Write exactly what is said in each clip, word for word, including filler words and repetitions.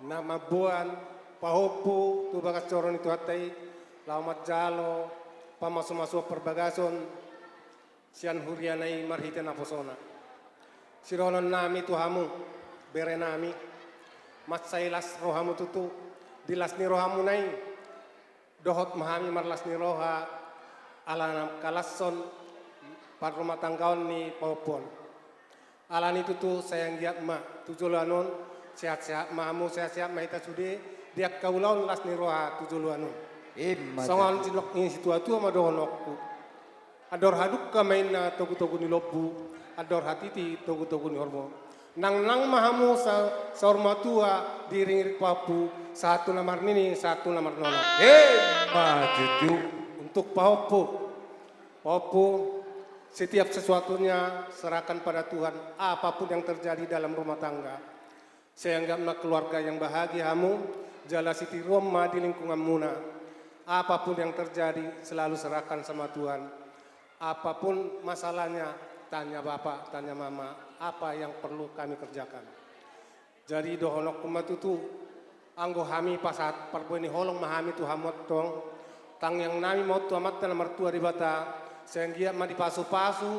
Na mamboan pahompu tu bagas joro ni Tuhanta i, laho manjalo pamasumasuon parbagason sian huriana i marhite naposona. Sidohononnami tu hamu, berenami, mansai las rohamu tutu, di las ni rohamuna i, dohot ma hami marlas ni roha, ala na mangkalashon parrumatanggaon ni pahompu on. Alani tutu sai anggiat ma tu joloan on, sehat-sehat ma hamu, sehat-sehat ma hita sude, di angka ulaon las ni roha tu joloan on. Ima tutu. Songon sidok ni situatua ma dohononku. Andor hadungka ma inna togutogu ni lombu, andor hatiti togutogu ni horbo. Nangnang ma hamu sa-, saur matua diiringiring pahompu, sahat tu na marnini, sahat tu na marnono. Ima tutu. Untuk pahompu. Pahompu, setiap sesuatunya serahkan pada Tuhan, apapun yang terjadi dalam rumah tangga. Sai anggiat ma keluarga yang bahagia hamu, jala sitiruon ma di lingkunganmuna. Apapun yang terjadi, selalu serahkan sama Tuhan. Apapun masalahnya, tanya bapak, tanya mama, apa yang perlu kami kerjakan. Jadi dohononku ma tutu, anggo hami pasahat parbue ni holong ma hami tu hamu antong, tangiangnami ma on tu Amanta na martua Debata, sai anggiat ma dipasupasu,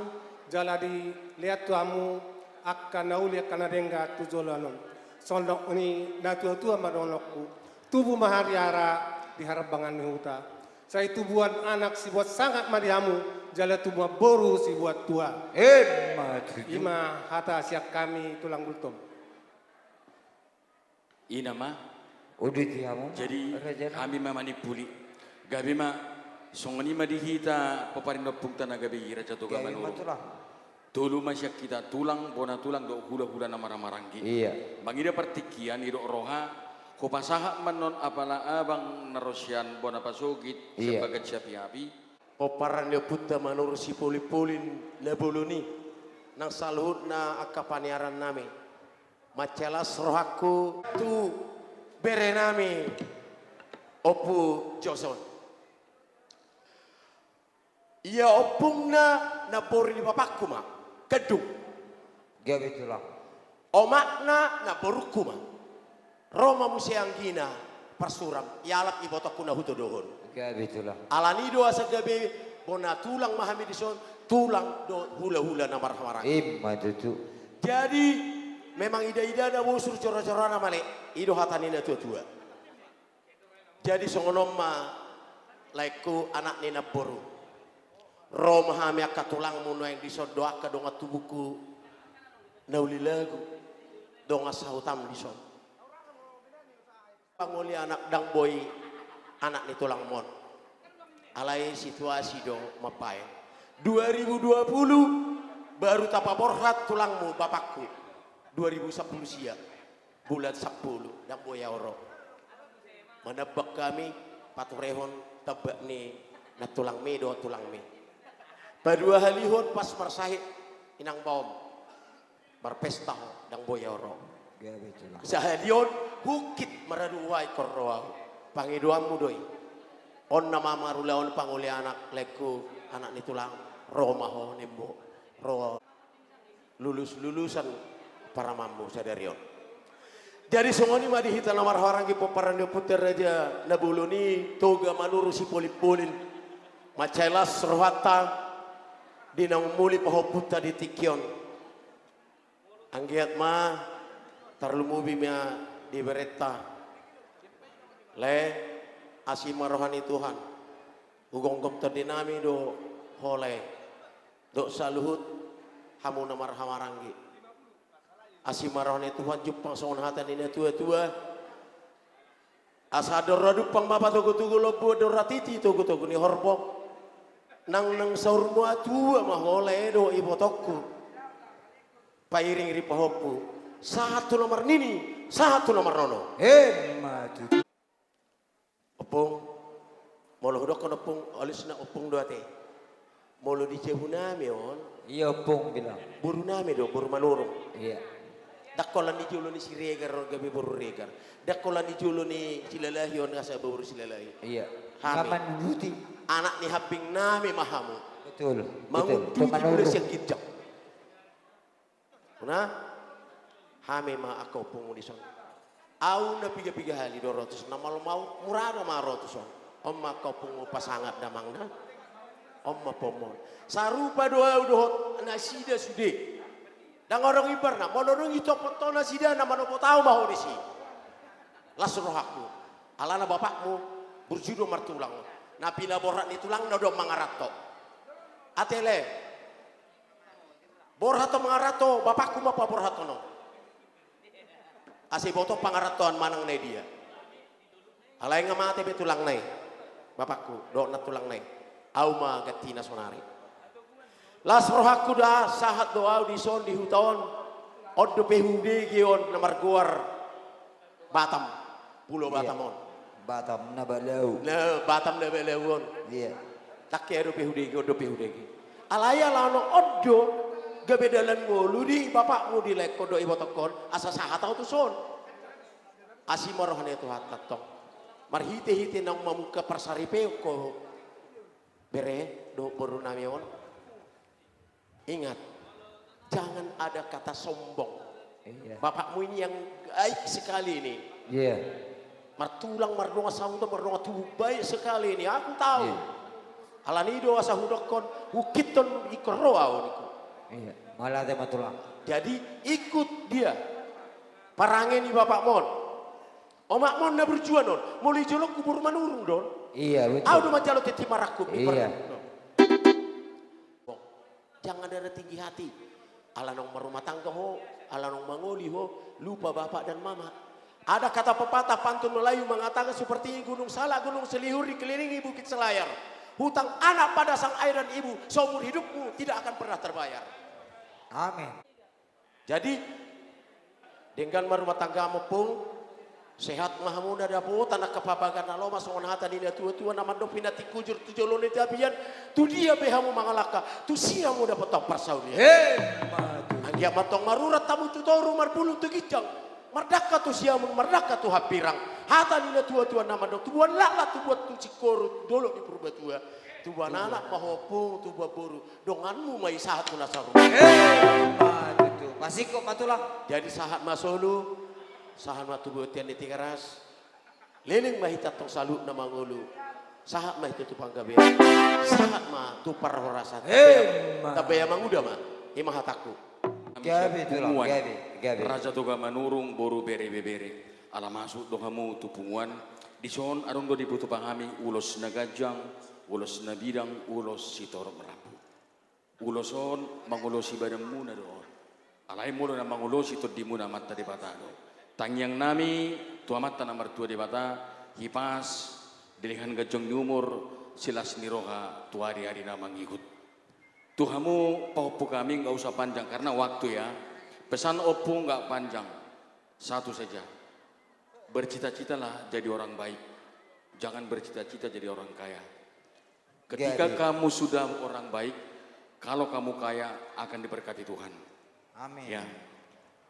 jala dilean tu hamu angka na uli angka na denggan tu joloan on. Songon ni natuatua ma dohononku, tubu ma hariara di harambangan ni huta. Sai tubuan anak sibuat sangap ma di hamu, jala tubuan boru sibuat tua. Ima tutu. Ima hata sian hami tulang Gultom. Ina ma. Uduti hamu ma. Jadi, raja na. Hami ma manimpuli. Gabe ma, songon i ma di hita pomparan ni ompungta na gabe i Raja Toga Manurung. Gabe ma tulang. Tolu ma sian hita tulang, bona tulang, dohot hulahula na marhahamaranggi. Iya. Mangida partingkian, didok roha, hupasahat ma annon apala abang na ro sian bona pasogit, sian, iya, bagas siapiapi. Pomparan ni ompunta Manurung Sipolin-polin na bolon i, nang saluhutna angka paniarannami. Mansai las rohangku tu berenami Ompu Joson. Ia ompungna namboru ni bapakku ma, Gandung. Gabe tulang. Omakna namborungku ma. Ro ma muse anggina Parsuram, ialap ibotongku na hutodohon. Gabe tulang. Alani do asa gabe bona tulang ma hami dison, tulang dohot hulahula na marhahamaranggi. Ima tutu. Jadi, memang idaidana bosur, jorajorana male, i do hata ni natuatua. Jadi songon on ma, laengku, anak ni namboru. Ro ma hami angka tulangmu nuaeng dison dohot angka dongan tubungku na uli lagu, dongan sahutam dison. Pangoli anak, ndang boi anak ni tulangmon. Alai situasi do mambahen. Dua ribu dua puluh baru tapaborhat tulangmu bapakku. Dua ribu sampulu sia. Bulan sampulu, ndang boi au ro. Manambak hami, paturehon tambak ni nantulangmi dohot tulangmi. Paduahalihon pas marsahit inang baom. Marpesta ho, ndang boi au ro. Gabe tulang. Sahalion, hungkit maradu uai ingkon ro au. Pangidoanmu do i. On nama marulaon pangoli anak, laengku, anak ni tulang. Ro ma ho, nimmu. Ro. Lulus-lulusan paramanmu sadari on. Jadi songon i ma di hita na marhahamaranggi pomparan ni ompunta Raja Nabolon i, Toga Manurung Sipolin-polin. Mansai las rohanta di na umuli pahompunta di tingki on. Anggiat ma tarlumobi ma di berenta. Lae, asi ma roha ni Tuhan. Hugomgom tondinami do ho lae. Dohot saluhut hamu na marhahamaranggi. Asi ma roha ni Tuhan, jumpang songon hata ni natuatua. Asa andor ra dumpang ma patogutogu lombu, andor ra titi togutogu ni horbo. Nangnang saur matua ma ho lae dohot ibotongku. Pairingiring pahompu. Sahat tu na marnini, sahat tu na marnono. Emma tutu. Ompung, molo hudokkon ompung, alusna ompung do ate. Molo di jabunami on. Iya, ompung, bilang. Borunami do, boru Manurung. Iya. Ndang holan di jolo ni Siregar on gabe boru Regar. Ndang holan di jolo ni Silalahi on asa boru Silalahi. Iya. Hami. Paman Ruti. Anak ni hambingnami ma hamu. Betul, betul. Mangunduti mula sian ginjang. Nah, hami ma angka ompungmu dison. Au na piga-piga hali do ro tuson, na malo mau mura do ma ro tuson. On ma angka ompungmu, pasangap damang na. On ma ompungmon. Sarupa do au dohot nasida sude. Ndang adong imbarna, molo dung itopot ho nasida na manopot au ma ho disi. Las rohangku. Alana bapakmu burju do martulang. Na pinaborhat ni tulangna do mangaranto. Ate le. Borhat ho mangaranto, bapakku ma paborhathon ho. Asa iboto pangarantoan manang na dia. Alai nga mate be tulangna i. Bapakku, dohot nantulangna i. Au ma gantina sonari. Las rohangku da, sahat do au dison di huta on. On dope hubege on na margoar Batam, Pulo Batam on. Batam na Balau. Na Batam na Balau on. Iya. Ndang hea dope hudege, on dope hudege. Alai ala on do gabe dalan ngolu di bapakmu, di laengkon dohot ibotongkon, asa sahat au tuson. Asi ma roha ni Tuhanta tong. Marhite-hite naung mamungka parsaripeon ho, bere dohot boru nami on. Ingat, jangan ada kata sombong. Iya. Bapakmu ini yang baik sekali ini. Iya. Martulang, mardongan sahuta, mardongan tubu, baik sekali ini. Aku tahu. Iya. Alani do asa hudokkon, hukithon ingkon ro au niku. Iya. Mauliate ma tulang. Jadi ikut dia. Parange ni bapakmon. Omakmon na burju on. Molo i jolongku boru Manurung do on. Iya, betul. Au do manjalo tintin marangkup. Iya. Jangan ada tinggi hati. Ala naung marrumah tangga ho, ala naung mangoli ho, lupa bapak dan mama. Ada kata pepatah pantun Melayu mengatakan seperti gunung salak, gunung selihur dikelilingi bukit selayar. Hutang anak pada sang ayah dan ibu seumur hidupmu tidak akan pernah terbayar. Amin. Jadi, denggan ma rumah tanggamu, Ompung. Sehat ma hamu na dapotan angka pabaga na lomo, songon hata ni na tua-tua na mandok: pinantik hujur tu jolo ni tapian, tu dia pe hamu mangalangka, tusi hamu dapotan parsaulian. Emma tutu. Anggiat ma tong marurat hamu tu toru, marbulung tu ginjang, mardangka tu siamun, mardangka tu hambirang. Hata ni na tua-tua na mandok: tubuan laklak, tubuan tu singkoru, tu dolok ni Purbatua. Tubuan anak ma ho, Ompung, tubuan boru. Donganmu ma i sahat tu na saur. Emma tutu. Pasingkop ma tulang. Jadi sahat ma solu, sahat ma tu bontean ni Tigaras. Leleng ma hita tong saluhutna mangolu. Sahat ma hita tu panggabean. Sahat ma tu parhorasan. Emma. Tabe manguda ma. I ma hatangku. Gabe tulang, gabe, gabe. Raja Toga Manurung, boru, bere, ibebere. Ala masuk do hamu tu punguan. Dison adong do diboto hami ulos na ganjang, ulos na bidang, ulos sitorop rambu. Ulos on mangolosi badanmuna do on. Alai molo na mangolosi tondimuna Amanta Debata do. Tangiangnami tu Amanta na martua Debata, hipas, dilehon ganjang ni umur, silas ni roha tu ari-ari na mangihut. Tu hamu pahompu kami, nggak usah panjang karena waktu ya. Pesan Ompung nggak panjang. Satu saja. Bercita-citalah jadi orang baik. Jangan bercita-cita jadi orang kaya. Ketika kamu sudah orang baik, kalau kamu kaya, akan diberkati Tuhan. Amin. Ya.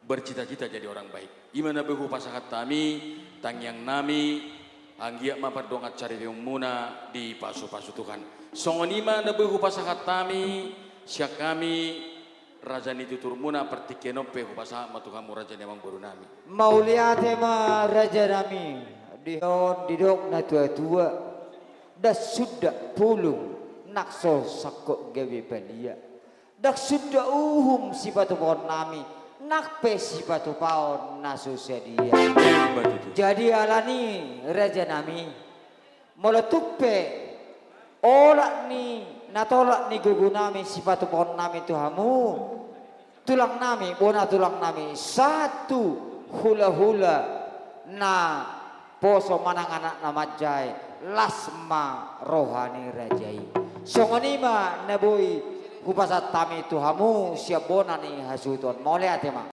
Bercita-cita jadi orang baik. I ma na boi hupasahat hami, tangiangnami, anggiat ma pardongan saripeonmuna dipasu-pasu Tuhan. Songon i ma na boi hupasahat hami, sian hami, raja ni tuturmuna, partingkian on pe hupasahat ma tu hamu raja ni amangborunami. Mauliate ma rajanami, dison didok na tua-tua: Ndang sundat pulung, nang so sangkot gabe palia. Ndang sundat uhum sipatupaonnami, nang pe sipatupaon na so sadia. Emma tutu. Jadi alani rajanami, molo tung pe olat ni na tolap ni gogonami sipatupaonnami tu hamu, tulangnami, bona tulangnami, sahat tu hula-hula na poso manang anak na manjae, las ma roha ni raja i. Songon i ma na boi hupasahat hami tu hamu sian bona ni hasuhuton. Mauliate ma.